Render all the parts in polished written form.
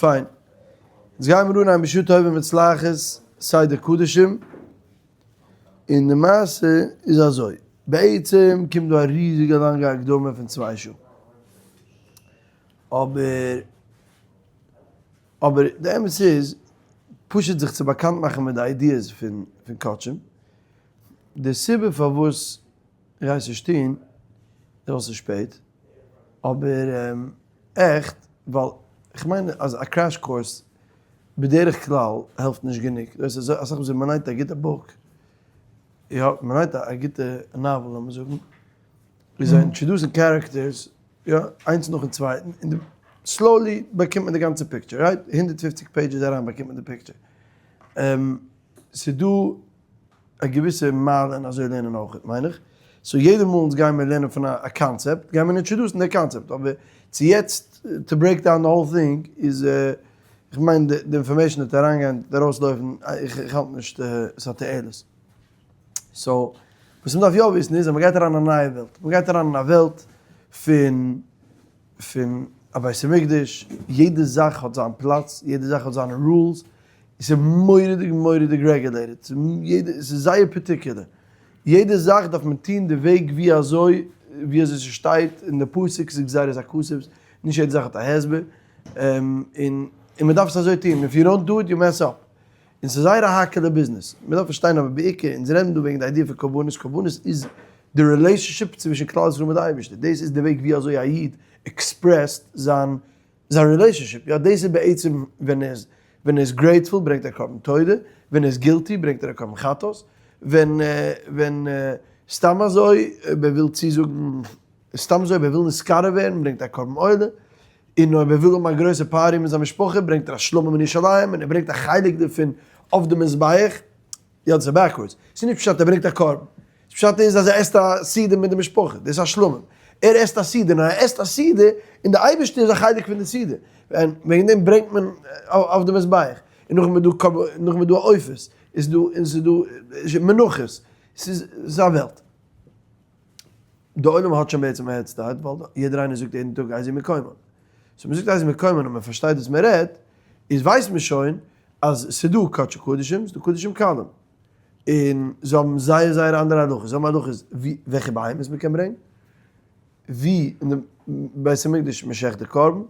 פיין. יעצט גייען מיר אנהייבן בשעה טובה ומוצלחת סדר קדשים, און די מעשה איז אזוי, בעצם קומט דא א ריזיגע לאנגע הקדמה פון 2 שעה, אבער אבער די אמת איז, פשוט זיך צו באקאנט מאכן מיט די ideas פון פון קדשים, די סיבה פארוואס איך גיי עס נישט טון איז ווייל ס'איז שפעט, אבער עכט ווייל איך מיין אז א crash course בדרך כלל העלפט נישט גענוג, דאס איז אסאך מאל מען ליינט א גוטע book, יא מען ליינט א גוטע novel לאמיר זאגן, ווי זיי introduce ן characters יא איינס נאכן צווייטן און slowly באקומט מען די גאנצע picture right, 150 pages אריין באקומט מען די picture, ס'דא א געוויסע מעלה אין אזוי לערנען אויך מיין איך, so יעדע מאל אונז גיימיר לערנען פון א קאנצעפט גיימיר introduce ן די קאנצעפט, אבער צו יעצט to break down the whole thing איז איך מיין די information וועט אריינגיין וועט ארויסלויפן, איך האלט נישט ס'איז א תועלת. so וואס מ'דארף יא וויסן איז אז מ'גייט אריין אין א נייע וועלט, מ'גייט אריין אין א וועלט פון פון א בית המקדש, יעדע זאך האט זיין פלאץ, יעדע זאך האט זיינע rules, עס איז מורא'דיג מורא'דיג regulated, עס איז זייער particular, יעדע זאך דארף מען טון די וועג ווי אזוי ווי אזוי ס'שטייט אין די פסוק, ס'איז גזירת הכתוב, נישט יעדע זאך האט א הסבר, און און מ'דארף עס אזוי טון, if you don't do it you mess up, און ס'איז זייער א האקעלע ביזנעס, מ'דארף פארשטיין אבער בעיקר, אונז רעדן דא וועגן די idea פון קרבנות, קרבנות איז די relationship צווישן כלל ישראל מיט די אייבערשטער, דאס איז די וועג ווי אזוי א איד express ט זיין זיין relationship, יא דאס איז בעצם ווען ער איז ווען ער איז grateful ברענגט ער קרבן תודה, ווען ער איז guilty ברענגט ער א קרבן חטאת, ווען ווען סתם אזוי אויב ער וויל צוזאגן סתם אזוי אויב ער וויל נתקרב ווערן ברענגט ער א קרבן עולה, און אויב ער וויל האבן א גרויסע party מיט זיין משפחה ברענגט ער א שלמים אין ירושלים און ער ברענגט א חלק דערפון אויף די מזבח, יא דאס איז backwards, ס'איז נישט פשט ער ברענגט א קרבן, פשט איז אז ער עסט א סעודה מיט די משפחה, דאס איז א שלמים, ער עסט א סעודה און ער עסט א סעודה און די אייבערשטער איז א חלק פון די סעודה, און וועגן דעם ברענגט מען אויף די מזבח, און נאכדעם איז דא קרבן, נאכדעם איז דא עופות, איז דא און ס'איז דא מנחות, ס'איז א וועלט. די עולם האט שוין בעצם א head start ווייל יעדער איינער זאגט יעדן טאג איזהו מקומן. so מ'זאגט איזהו מקומן און מ'פארשטייט וואס מ'רעדט, איז ווייסט מען שוין אז ס'דא קדשי קדשים, ס'דא קדשים קלים. און זיי האבן זייער זייער אנדערע הלכות, זיי האבן הלכות ווי וועלכע בהמות מ'קען ברענגען, ווי אין די בית המקדש מ'שעכט די קרבן,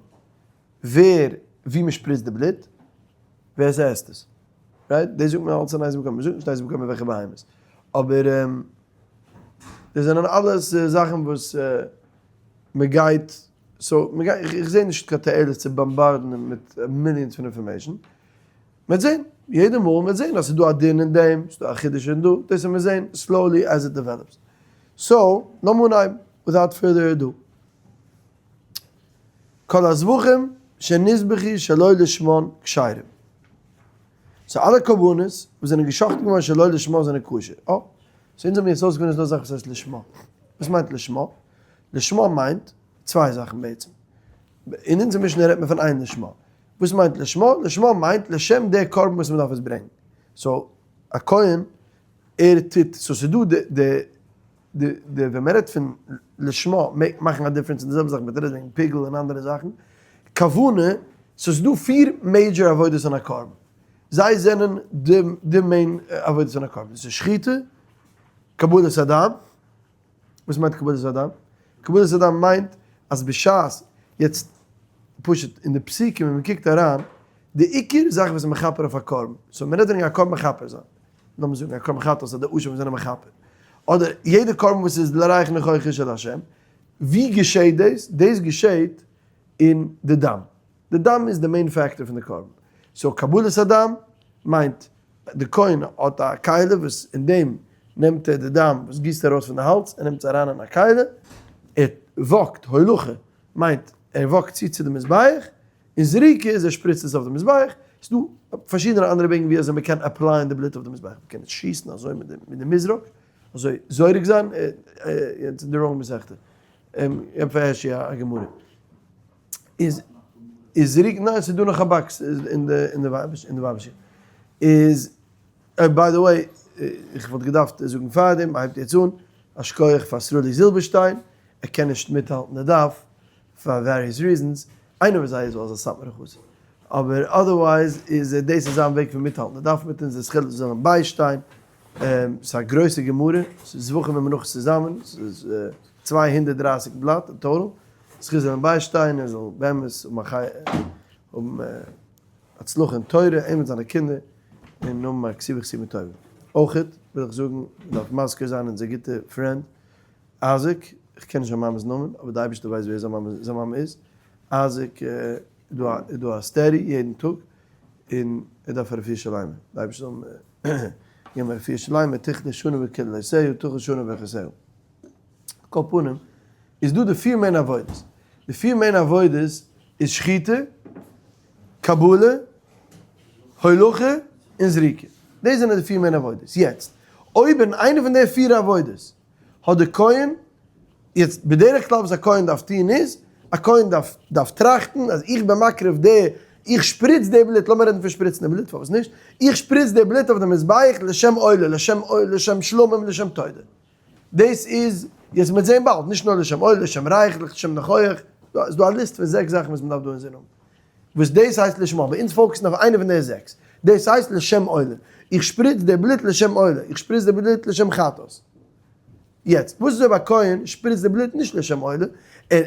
ווער ווי מ'שפריצט די בלוט, ווער ס'עסט עס. right? דאס זאגט מען אלץ אין איזהו מקומן, מ'זאגט נישט איזהו מקומן וועלכע בהמות. אבער דאס זענען אלעס זאכן וואס מ'גייט, so מ'גייט, איך זע נישט קיין תועלת צו באמבארדן מיט millions פון information. מ'וועט זען, יעדע מאל מ'וועט זען אז ס'איז דא א דין אין דעם, ס'איז דא א חידוש אין דא, דאס וועט מען זען slowly as it develops. so, לאמיר אנהייבן, without further ado. כל הזבחים שנזבחו שלא לשמן כשרים. so אלע קרבנות וואס זענען געשאכטן געווארן שלא לשמה זענען כשר. אה, so אונז האבן יעצט אויסגעפונען ס'איז דא א זאך וואס הייסט לשמה. וואס מיינט לשמה? לשמה מיינט צוויי זאכן בעצם. אין אונזער משנה רעדט מען פון איין לשמה. וואס מיינט לשמה? לשמה מיינט לשם די קרבן וואס מ'דארף עס ברענגען. so א כהן ער טוט, so ס'איז דא די די די די ווען מ'רעדט פון לשמה מעג מאכן א difference און די זעלבע זאך מ'רעדט וועגן פיגול און אנדערע זאכן. כוונה, so ס'איז דא פיר major עבודות אין א קרבן. זיי זענען די די main עבודות אין א קרבן. דאס איז שחיטה, קבלת הדם, וואס מיינט קבלת הדם? קבלת הדם מיינט אז בשעת, יעצט פשוט אין די פסוקים ווען מען קוקט אריין, די עיקר זאך וואס איז מכפר אויף א קרבן, so מען רעדט וועגן א קרבן מכפר זיין, לאמיר זאגן א קרבן חטאת אדער אשם וואס זענען מכפר, אדער יעדע קרבן וואס איז לריח ניחוח אשה לה', ווי געשעהט דאס? דאס געשעהט אין די דם, די דם איז די main factor פון די קרבן, so קבלת הדם מיינט די כהן האט א כלי וואס אין דעם נעמט ער די דם וואס גיסט ארויס פון די האלז, ער נעמט עס אריין אין א כלי, ער וואקט, הולכה מיינט ער וואקט צו צו די מזבח, און זריקה איז ער שפריצט עס אויף די מזבח, ס'איז דא פארשידענע אנדערע וועגן ווי אזוי מען קען apply ען די בלוט אויף די מזבח, מען קען עס שיסן אזוי מיט די מזרק, אזוי זורק זיין, יעצט אין די wrong מסכתא, איך האב פאר הערשי א גמרא. איז איז זריקה, ניין ס'איז דא נאך א box אין די אין די אין די ווייבער שול. איז by the way, איך וואלט געדארפט זאגן פארדעם, מ'הייבט יעצט אן, א שכוח פאר סרולי זילבערשטיין, ער קען נישט מיטהאלטן די דף, פאר various reasons, איינער פון זיי איז ווייל ער איז א סאטמארע חסיד. אבער otherwise איז דאס איז זיין וועג פון מיטהאלטן, ער דארף מיט אונז די זכות זאל אים ביישטיין, ס'איז א גרויסע גמרא, ס'איז זבחים און מנחות צוזאמען, ס'איז 230 בלאט אין total, זכות זאל אים ביישטיין, ער זאל באמת האבן הצלחה אין תורה, אים מיט זיינע קינדער, און האבן א כתיבה וחתימה טובה. אויכעט וויל איך זאגן, מ'דארף מזכיר זיין אונזער גוטע friend אייזיק, איך קען נישט זיין מאמע'ס נאמען, אבער די אייבערשטער ווייסט ווער זיין מאמע איז, אייזיק איז דא א steady יעדן טאג, און ער דארף א רפואה שלימה, די אייבערשטער זאל אים געבן א רפואה שלימה, תכלה שנה וקללותיה, תחל שנה וברכותיה. כל פנים, איז דא די פיר main עבודות, די פיר main עבודות איז שחיטה, קבלה, הולכה, און זריקה. דאס זענען די פיר main עבודות. יעצט, אויב אין איינע פון די פיר עבודות האט די כהן, יעצט בדרך כלל וואס א כהן דארף טון איז, א כהן דארף דארף טראכטן אז איך בין מקריב די, איך שפריץ די בלוט, לאמיר רעדן פון שפריצן די בלוט, פארוואס נישט, איך שפריץ די בלוט אויף די מזבח לשם עולה, לשם עולה, לשם שלמים, לשם תודה. דאס איז, יעצט מ'וועט זען באלד, נישט נאר לשם עולה, לשם ריח, לשם ניחוח, ס'איז דא א ליסט פון זעקס זאכן וואס מ'דארף דא אינזין האבן. וואס דאס הייסט לשמה, אבער אונז focus ן אויף איינע פון די זעקס, דאס הייסט לשם עולה, איך שפריץ די בלוט לשם עולה, איך שפריץ די בלוט לשם חטאת. יעצט, וואס איז אויב א כהן שפריצט די בלוט נישט לשם עולה, ער,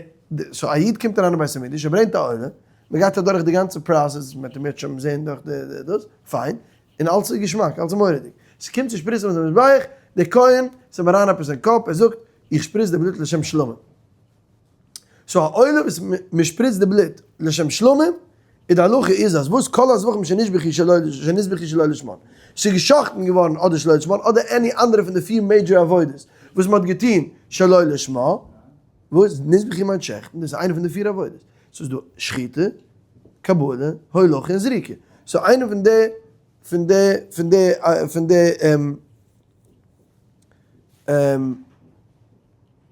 so א איד קומט אריין אין בית המקדש, ער ברענגט א עולה, מען גייט אדורך די גאנצע process, מען וועט שוין זען דורך די דאס, פיין, און אלס איז געשמאק, אלס איז מורא'דיג. ס'קומט צו שפריצן אויף די מזבח, דער כהן, ס'איז אים אריין עפעס אין קאפ, ער זאגט, איך שפריץ די בלוט לשם שלמים. so א עולה וואס מ'שפריצט די בלוט לשם שלמים, איז די הלכה איז אז וואס כל הזבחים שנשבחו שלא שנזבחו שלא לשמן, ס'איז גע'שחט'ן געווארן אדער שלא לשמן אדער any אנדערע פון די פיר major עבודות וואס מ'האט געטון שלא לשמה, וואס נזבחו מיינט שעכטן, דאס איז איינע פון די פיר עבודות, ס'איז דא שחיטה, קבלה, הולכה און זריקה, so איינע פון די פון די פון די פון די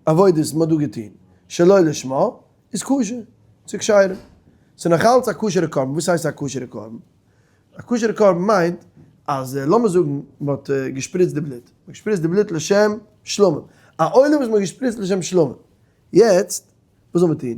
עבודות מ'האט דא געטון שלא לשמה איז כשר, ס'איז כשרה. ס'איז נאך אלץ א כשר'ע קרבן, וואס הייסט א כשר'ע קרבן? א כשר'ע קרבן מיינט אז לאמיר זאגן מ'האט געשפריצט די בלוט, מ'האט געשפריצט די בלוט לשם שלמים, א עולה וואס מ'האט געשפריצט לשם שלמים, יעצט וואס זאל מען טון?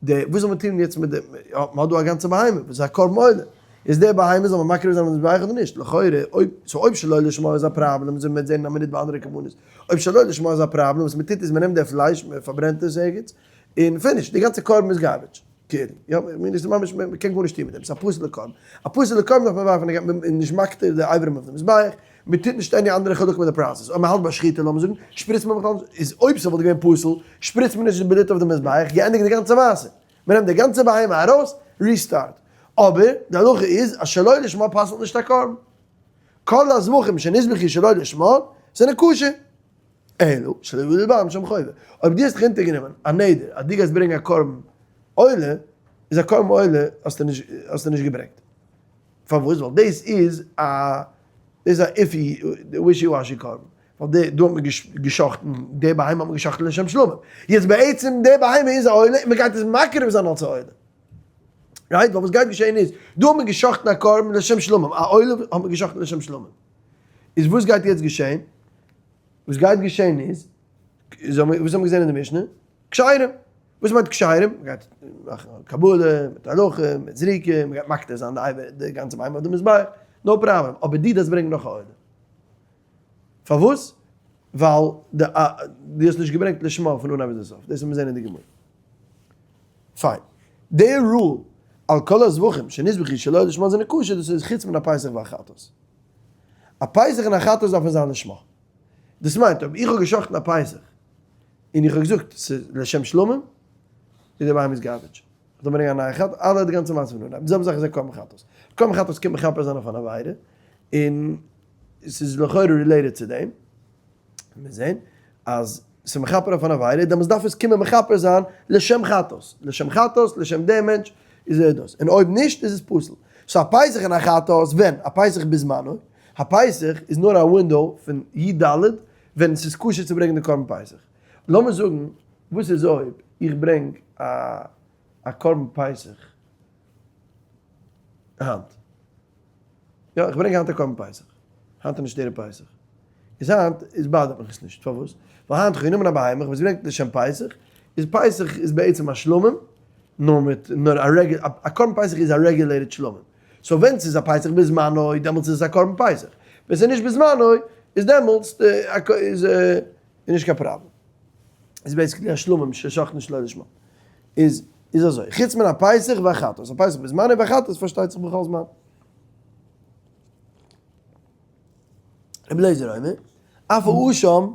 די וואס זאל מען טון יעצט מיט די, מען האט דא א גאנצע בהמה וואס איז א קרבן עולה, איז די בהמה זאל מען מקריב זיין אויף די מזבח אדער נישט? לכאורה אויב, so אויב שלא לשמה איז א פראבלעם, אזוי ווי מען וועט זען אין א מינוט ביי אנדערע קרבנות, אויב שלא לשמה איז א פראבלעם, וואס מען טוט איז מען נעמט די פלייש מען פארברענט עס ערגעץ, און finish, די גאנצע קרבן איז garbage, כאילו, יא, מען איז ממש, מען קען גארנישט טון מיט דעם, ס'איז א פסול'ע קרבן, א פסול'ע קרבן דארף מען ווארפן, מען איז נישט מקטיר די אברים אויף די מזבח, מען טוט נישט any אנדערע חלקים מיט די process, אויב מען האלט ביי שחיטה לאמיר זאגן, שפריצט מען בכלל נישט, איז אויב ס'וואלט געווען פסול, שפריצט מען נישט די בלוט אויף די מזבח, געענדיגט די גאנצע מעשה. מען נעמט די גאנצע בהמה ארויס, restart. אבער די הלכה איז אז שלא לשמה פסל'ט נישט א קרבן. כל הזבחים שנזבחו שלא לשמה זענען כשר. אלא שלא יבוא לבעל משום חובה. אויב דו האסט דיך אונטערגענומען א נדר אז דו גייסט ברענגען א קרבן עולה, איז א קרבן עולה האסטו נישט האסטו נישט געברענגט. פארוואס? ווייל דאס איז א דאס איז א iffy wishy washy קרבן, ווייל די דא האט מען געשחט'ן די בהמה האט מען געשחט'ן לשם שלמים, יעצט בעצם די בהמה איז א עולה און מען גייט עס מקריב זיין אלס א עולה, right? ווייל וואס גייט געשען איז, דא האט מען געשחט'ן א קרבן לשם שלמים, א עולה האט מען געשחט'ן לשם שלמים, איז וואס גייט יעצט געשען? וואס גייט געשען איז, וואס האבן מיר געזען אין די משנה? כשרים! וואס מיינט כשרים? מען גייט מאכן קבלה, מיט הולכה, מיט זריקה, מען גייט מקטיר זיין די אבר, די גאנצע בהמה אויף די מזבח, no problem, אבער דו דארפסט ברענגען נאך א עולה. פארוואס? ווייל די דו האסט נישט געברענגט לשמה פון אנהייב ביז די סוף, דאס וועט מען זען אין די גמרא. פיין. די rule על כל הזבחים שנזבחו שלא לשמה זענען כשר, דאס איז חוץ מן הפסח והחטאת. א פסח און א חטאת דארף מען זיין לשמה. דאס מיינט אויב איך האב גע'שחט'ן א פסח און איך האב געזאגט ס'איז לשם שלמים, איז די בהמה איז garbage. איך דארף ברענגען א נייע חטאת, אלע די גאנצע מעשה פון אנהייב. די זעלבע זאך איז א קרבן חטאת. קרבן חטאת קומט מכפר זיין אויף אן עבירה, און ס'איז לכאורה related צו דעם. מיר זעהן אז ס'איז מכפר אויף אן עבירה, דעמאלטס דארף עס קומען מכפר זיין לשם חטאת. לשם חטאת, לשם דעם מענטש, איז ער דאס. און אויב נישט איז עס פסול. so א פסח און א חטאת, ווען? א פסח בזמנו. א פסח איז נאר א window פון י ד ווען ס'איז כשר צו ברענגען די קרבן פסח. לאמיר זאגן, וואס איז אויב איך ברענג א א קרבן פסח היינט? יא, איך ברענג היינט א קרבן פסח. היינט איז נישט ערב פסח. איז היינט איז באדערט מיך עס נישט. פארוואס? ווייל היינט איך האב גענומען א בהמה, איך האב עס געברענגט לשם פסח, איז פסח איז בעצם א שלמים. נאר מיט נאר א רעגע א קרבן פסח איז א regulated שלמים. so ווען ס'איז א פסח בזמנו דעמאלטס איז עס א קרבן פסח. ווען ס'איז נישט בזמנו איז דעמאלטס איז נישט קיין פראבלעם. איז basically א שלמים ששחטן שלא לשמה. איז איז אזוי, חוץ מן הפסח והחטאת, א פסח בזמנו והחטאת פארשטייט זיך בכל זמן. רבי אליעזר אומר, אף האשם,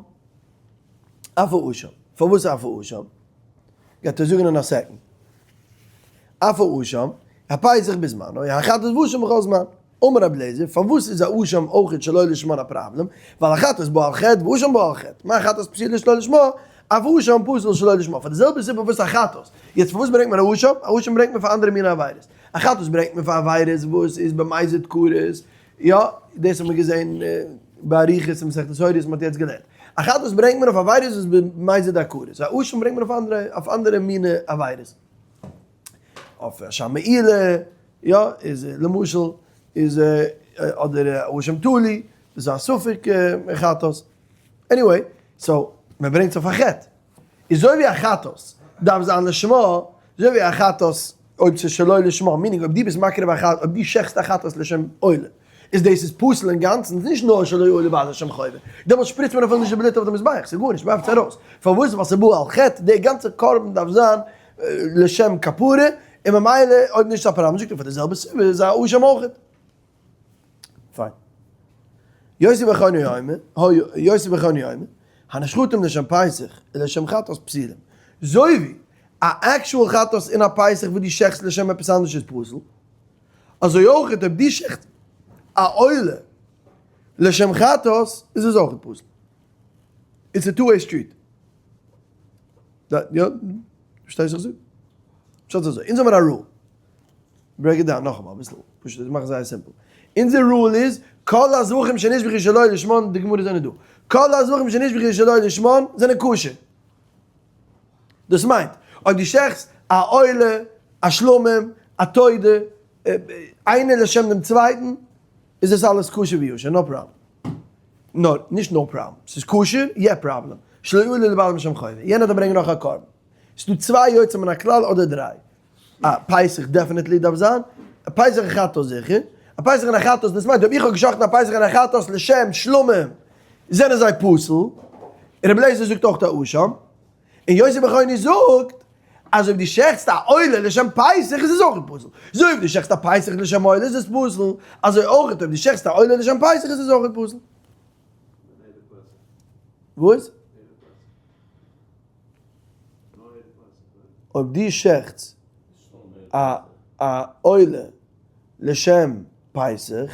אף האשם, פארוואס אף האשם? גייט ער זאגן אין א second. אף האשם, הפסח בזמנו, החטאת ואשם בכל זמן. אמר רבי אליעזר, פארוואס איז א אשם אויכעט שלא לשמה א פראבלעם? ווייל החטאת בא על חטא ואשם בא על חטא. מה חטאת פסולה שלא לשמה, אף אשם פסול שלא לשמה. פאר די זעלבע סיבה וואס א חטאת. יעצט פארוואס ברענגט מען א אשם? א אשם ברענגט מען פאר אנדערע מיני עבירות. א חטאת ברענגט מען פאר עבירות וואס איז במזיד כרת, יא, דאס האט מען געזען באריכות אין מסכת הוריות וואס מען האט יעצט געלערנט. א חטאת ברענגט מען אויף עבירות וואס איז במזיד הכרת. א אשם ברענגט מען אויף אנדערע, אויף אנדערע מיני עבירות. אויף אשם מעילה, יא, איז למשל, איז אדער אשם תלוי, דאס איז א ספק חטאת. anyway, so, מען ברענגט עס אויף א חטא. איז אזוי ווי א חטאת דארף זיין לשמה, אזוי ווי א חטאת אויב ס'איז שלא לשמה, meaning אויב דו ביסט מקריב א חטאת, אויב דו שעכטסט א חטאת לשם עולה, איז דאס איז פסול אינגאנצן, ס'איז נישט נאר שלא עולה בעד לשם חובה, דעמאלטס שפריצט מען אפילו נישט די בלוט אויף די מזבח, ס'איז גארנישט, מ'ווארפט עס ארויס. פארוואס? ווייל ס'איז בא על חטא, די גאנצע קרבן דארף זיין לשם כפרה, און ממילא אויב נישט איז א פראבלעם, זאגט ער פאר די זעלבע סיבה איז א אשם אויכעט. פיין. יוסי בן חוני אומר, יוסי בן חוני אומר, הנשחטים לשם פסח ולשם חטאת פסולים. אזוי ווי א actual חטאת אין א פסח וואס דו שעכטסט לשם עפעס אנדערש איז פסול, אזוי אויך אויב דו שעכטסט א עולה לשם חטאת איז עס אויך פסול. It's a two way street. יא, פארשטייסט וואס איך זאג? פשט איז אזוי, אונז האבן א rule. Break it down נאכאמאל אביסל, פשוט מאכן זייער simple. אונזער rule איז, כל הזבחים שנשבחו שלא לשמן, די גמרא זענען דא. כל הזבחים שנשבחו שלא לשמן זענען כשר. דאס מיינט, אויב דו שעכטסט א עולה, א שלמים, א תודה, איינער לשם דעם צווייטן, איז עס אלעס כשר ויושר, no problem. נאר, נישט no problem, ס'איז כשר, יע פראבלעם. שלא עלה לבעלים לשם חובה. יענער דארף ברענגען נאך א קרבן. ס'איז דא צוויי יוצא מן הכלל אדער דריי. א פסח definitely דארף זיין, א פסח און חטאת זיכער, א פסח און א חטאת דאס מיינט אויב איך האב געשחט'ן א פסח און א חטאת לשם שלמים זענען זיי פסול, און רבי אליעזר זאגט אויך א אשם, און יוסי בן חוני זאגט אז אויב דו שעכטסט א עולה לשם פסח איז עס אויך פסול, אזוי אויב דו שעכטסט א פסח לשם עולה איז עס פסול, אזוי אויך אויב דו שעכטסט א עולה לשם פסח איז עס אויך פסול. וואס? אויב דו שעכטסט א א עולה לשם פסח,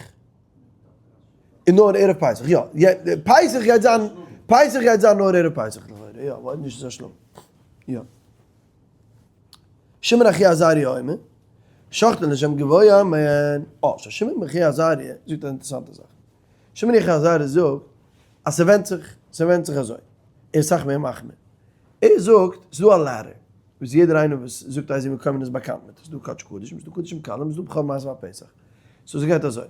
און נאר ערב פסח, יא, פסח גייט זיין, פסח גייט זיין נאר ערב פסח לכאורה, יא, ווייל נישט איז א שלום, יא. שמעון אחי עזריה אומר, שחטן לשם גבוה אמן, אה, שמעון אחי עזריה זאגט א אינטערעסאנטע זאך. שמעון אחי עזריה זאגט אז ס'ווענדט זיך, ס'ווענדט זיך אזוי, ער איז סאך מער מחמיר, ער זאגט ס'איז דא א ladder וואס יעדער איינער וואס זאגט איזהו מקומן איז באקאנט מיט, ס'איז דא קדשי קדשים, ס'איז דא קדשים קלים, ס'איז דא בכור מעשר והפסח, so ס'גייט אזוי,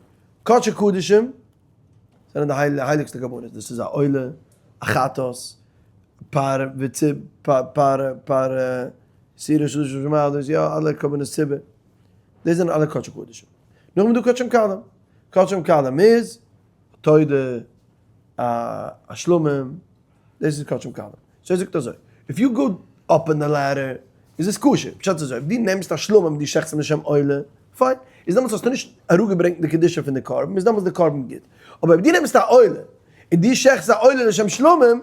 קדשי קדשים זענען די הייליגסטע קרבנות, דאס איז א עולה, א חטאת, פר וציפ, פר פר שעירה שלש ומעלות, יא אלע קרבנות ציבור, דאס זענען אלע קדשי קדשים, נאכדעם איז דא קדשים קלים. קדשים קלים איז, תודה, א שלמים, דאס איז קדשים קלים. so ער זאגט אזוי, if you go up in the ladder, איז עס כשר, פשט איז אזוי, אויב דו נעמסט א שלמים דו שעכטסט אים לשם עולה, פיין, איז דעמאלטס האסטו נישט אראפגעברענגט די קדושה פון די קרבן, איז דעמאלטס די קרבן גוט. אבער אויב דו נעמסט א עולה, און דו שעכטסט א עולה לשם שלמים,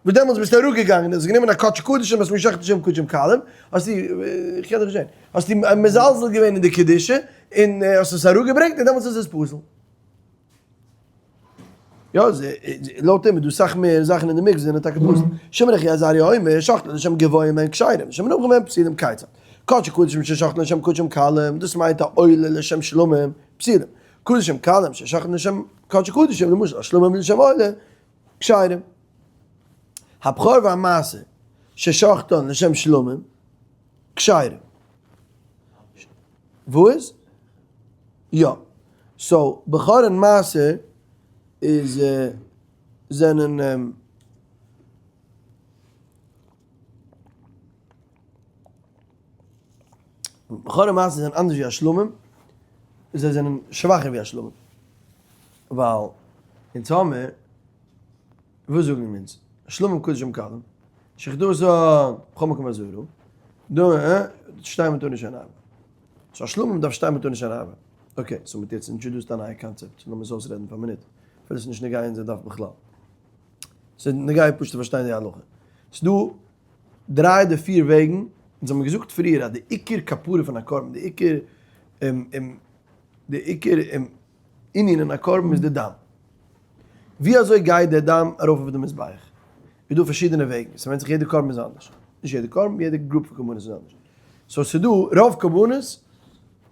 וואס דעמאלטס ביסטו אראפגעגאנגען, האסט גענומען א קדשי קדשים, האסט געשחט'ן לשם קדשים קלים, האסטו, איך קען דיך נישט זען, האסטו מזלזל געווען אין די קדושה, און האסט עס אראפגעברענגט, און דעמאלטס איז עס פסול. יא, לויט אים איז דא סאך מער זאכן אין די mix זענען טאקע פסול. שמעון אחי עזריה אומר, שחטן לשם גבוהים הן כשרים, לשם נמוכים הן פסולים כיצד? קדשי קדשים ששחטן לשם קדשים קלים, דאס מיינט א עולה לשם שלמים, פסולים. קדשים קלים ששחטן לשם קדשי קדשים, למשל א שלמים לשם עולה, כשרים. הבכור והמעשר ששחטן לשם שלמים, כשרים. וואס? יא. so, בכור און מעשר איז זענען. בכור ומעשר זענען אנדערש ווי א שלמים, זיי זענען שוואכער ווי א שלמים. ווייל אונז האמיר, וואס זאגן אונז? שלמים קדשים קלים, שחטתן בכל מקום בעזרה, דא שתיים מתנות שהן ארבע. so א שלמים דארף שתיים מתנות שהן ארבע. okay, so מ'טוט יעצט introduce ט א נייע קאנצעפט, לאמיר עס אויסרעדן פאר א מינוט, אפילו ס'איז נישט נוגע אונזער דף בכלל. ס'איז נוגע פשוט צו פארשטיין די הלכה. ס'איז דא דריי אדער פיר וועגן, אונז האבן געזאגט פריער אז די עיקר כפרה פון א קרבן, די עיקר די עיקר ענין אין א קרבן איז די דם. ווי אזוי גייט די דם ארויף אויף די מזבח? איז דא פארשידענע וועגן, ס'ווענדט זיך יעדע קרבן איז אנדערש, נישט יעדע קרבן, יעדע group פון קרבנות איז אנדערש. so ס'דא רוב קרבנות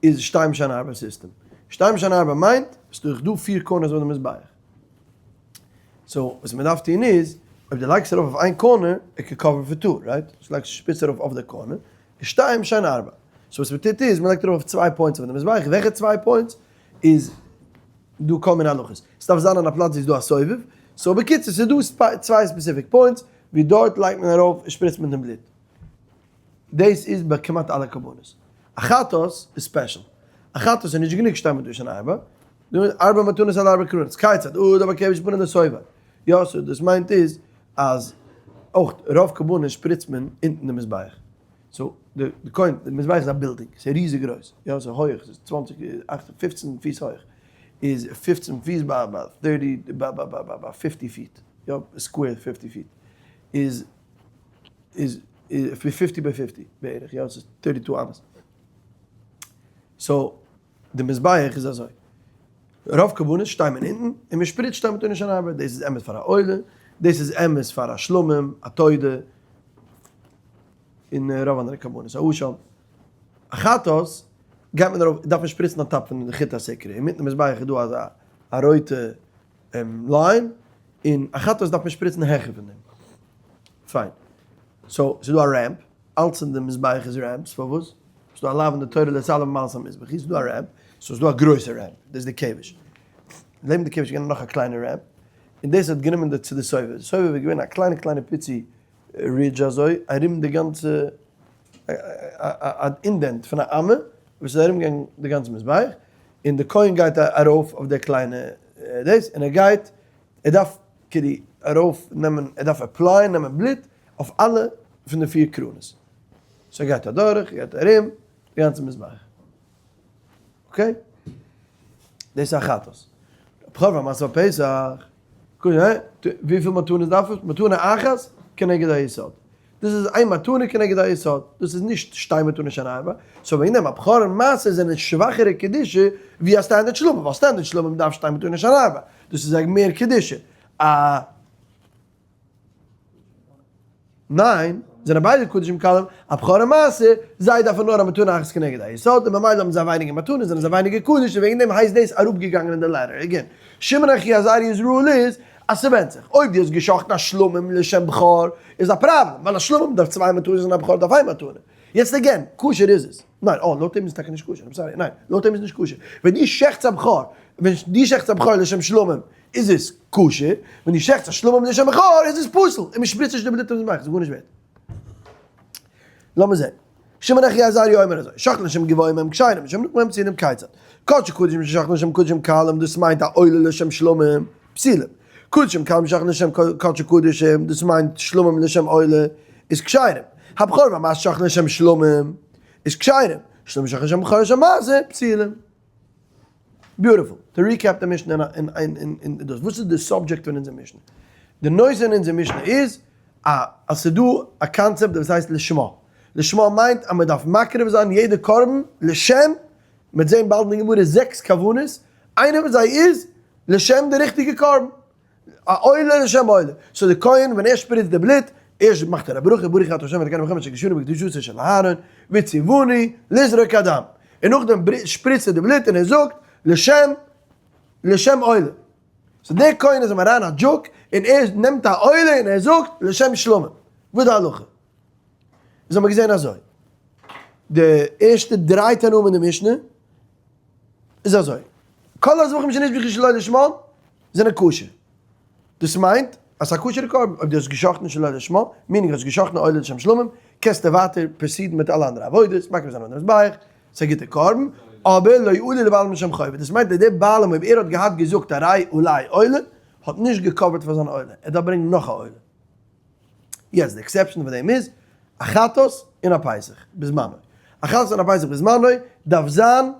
איז שתיים שהן ארבע סיסטעם. שתיים שהן ארבע מיינט ס'איז דאך דא פיר corners אויף די מזבח. so וואס מ'דארף טון איז, אויב דו לייגסט ארויף אויף איין corner, it can cover for two, right? דו לייגסט שפיץ ארויף אויף די corner, איז שתיים שהן ארבע. so וואס מ'טוט איז, מ'לייגט ארויף אויף צוויי points אויף די מזבח, וועלכע צוויי points? איז דא כל מיני הלכות. ס'דארף זיין אין א פלאץ ווי ס'איז דא א סובב. so בקיצור, ס'איז דא צוויי specific points ווי דארט לייגט מען ארויף און שפריצט מען דעם בלוט. דאס איז ביי כמעט אלע קרבנות. א חטאת איז special. א חטאת איז נישט גענוג שתיים מתנות שהן ארבע. ארבע מתנות על ארבע קרנות. כיצד? אה, דארף א כבש פנים לסובב. יא, so דאס מיינט איז אז אויך רוב קרבנות שפריצט מען אונטן די מזבח. so די כהן, די מזבח איז א בילדינג, ס'איז ריזיג גרויס, יא ס'איז הויעך, ס'איז צוואנציג, אכט, פופצן פיס הויעך, איז פופצן פיס ביי ביי thirty, ביי ביי ביי ביי fifty feet, יא square fifty feet, איז איז fifty ביי fifty בערך, יא ס'איז thirty two אמות. so די מזבח איז אזוי, רוב קרבנות שטיי מען אונטן און מען שפריצט שתיים מתנות שהן ארבע, דאס איז אמת פאר א עולה, דאס איז אמת פאר א שלמים, א תודה, און רוב אנדערע קרבנות, א אשם, א חטאת, גייט מען ארויף, דארף מען שפריצן א טאפ פון די חוט הסיקרא, אינמיטן די מזבח איז דא אזא א רויטע line, און א חטאת דארף מען שפריצן העכער פון דעם. פיין. so, ס'איז דא א ramp, אלץ אין די מזבח איז ramps, פארוואס? ס'איז דא א לאו אין די תורה להתעלות במעלות המזבח, איז דא א ramp, so איז דא א גרויסע ramp, דאס איז די כבש. לעבן די כבש איז געווען נאך א קליינע ramp, און דאס האט גענומען די צו די סובב, די סובב איז געווען א קליינע קליינע פיצי ridge אזוי ארום די גאנצע א indent פון א אמה וואס איז ארום געגאנגען די גאנצע מזבח, און די כהן גייט ארויף אויף די קליינע דאס, און ער גייט, ער דארף כאילו ארויף נעמען, ער דארף apply ען נעמען בלוט אויף אלע פון די פיר קרנות, so ער גייט אדורך, ער גייט ארום די גאנצע מזבח. okay? דאס איז א חטאת. בכור והמעשר בפסח, וויפיל מתנות דארף עס? מתנה אחת כנגד היסוד. דאס איז איין מתנה כנגד היסוד. דאס איז נישט שתי מתנות שהן ארבע. so וועגן דעם א בכור און מעשר זענען שוואכערע קדושה ווי א standard שלמים, ווייל standard שלמים דארף שתיים מתנות שהן ארבע. דאס איז א מער קדושה. א. ניין, זענען ביידע קדשים קלים, א בכור און מעשר, זיי דארפן נאר א מתנה אחת כנגד היסוד, און ממילא האבן זיי ווייניגער מתנות, זענען זיי ווייניגער קדוש, און וועגן דעם הייסט דאס אראפגעגאנגען אין די ladder. Again, שמעון אחי עזריה'ס rule איז, אז ס'ווענדט זיך. אויב דו האסט גע'שחט'ן א שלמים לשם בכור, איז א פראבלעם, ווייל א שלמים דארף צוויי מתנות און א בכור דארף איין מתנה. יעצט again, כשר איז עס. ניין, אה, לויט אים איז טאקע נישט כשר, I'm sorry, ניין, לויט אים איז נישט כשר. ווען דו שעכטסט א בכור, ווען דו שעכטסט א בכור לשם שלמים, איז עס כשר, ווען דו שעכטסט א שלמים לשם בכור איז עס פסול, און מען שפריצט נישט די בלוט אויף די מזבח, ס'איז גארנישט ווערט. לאמיר זען. שמעון אחי עזריה אומר אזוי, שחט לשם גבוהים הם כשרים, לשם נמוכים הם פסולים כיצד? קדשי קדשים ששחט לשם קדשים קלים, דאס מיינט א עולה לשם שלמים, פסולים. קדשים קלים ששחט לשם קדשי קדשים, דאס מיינט שלמים לשם עולה, איז כשרים. הבכור והמעשר ששחט לשם שלמים, איז כשרים. שלמים ששחט לשם בכור לשם מעשר, פסולים. Beautiful. To recap די משנה אין אין דאס. וואס איז די subject פון אונזער משנה? די נושא אין אונזער משנה איז א אז ס'איז דא א קאנצעפט וואס הייסט לשמה. לשמה מיינט אז מ'דארף מקריב זיין יעדע קרבן לשם, מ'וועט זען באלד אין די גמרא זעקס כוונות, איינע פון זיי איז לשם די ריכטיגע קרבן. א עולה לשם עולה. so די כהן ווען ער שפריצט די בלוט, ערשט מאכט ער א ברכה, ברוך אתה ה' אלקינו מלך העולם אשר קדשנו בקדושתו של אהרן, וציוונו לזרוק הדם. און נאכדעם שפריצט ער די בלוט און ער זאגט לשם לשם עולה. so דער כהן איז אים אריין א joke און ער נעמט א עולה און ער זאגט לשם שלמים. וואס איז די הלכה? איז האבן מיר געזען אזוי. די ערשטע דריי תנאים אין די משנה איז אזוי. כל הזבחים שנזבחו שלא לשמן זענען כשר. דאס מיינט. אז ס'איז א כשר'ע קרבן, אויב דו האסט גע'שחט'ן שלא לשמה, meaning האסט גע'שחט'ן א עולה לשם שלמים, קענסטו ווייטער proceed ן מיט אלע אנדערע עבודות, מקריב זיין אויף די מזבח, ס'איז א גוטע קרבן, אבער לא עלה לבעלים לשם חובה, דאס מיינט אז דער בעלים אויב ער האט געהאט געזאגט הרי עלי עולה, האט נישט גע cover ט פאר זיין עולה, ער דארף ברענגען נאך א עולה. יעצט די exception פון דעם איז, א חטאת און א פסח בזמנו. א חטאת און א פסח בזמנו דארף זיין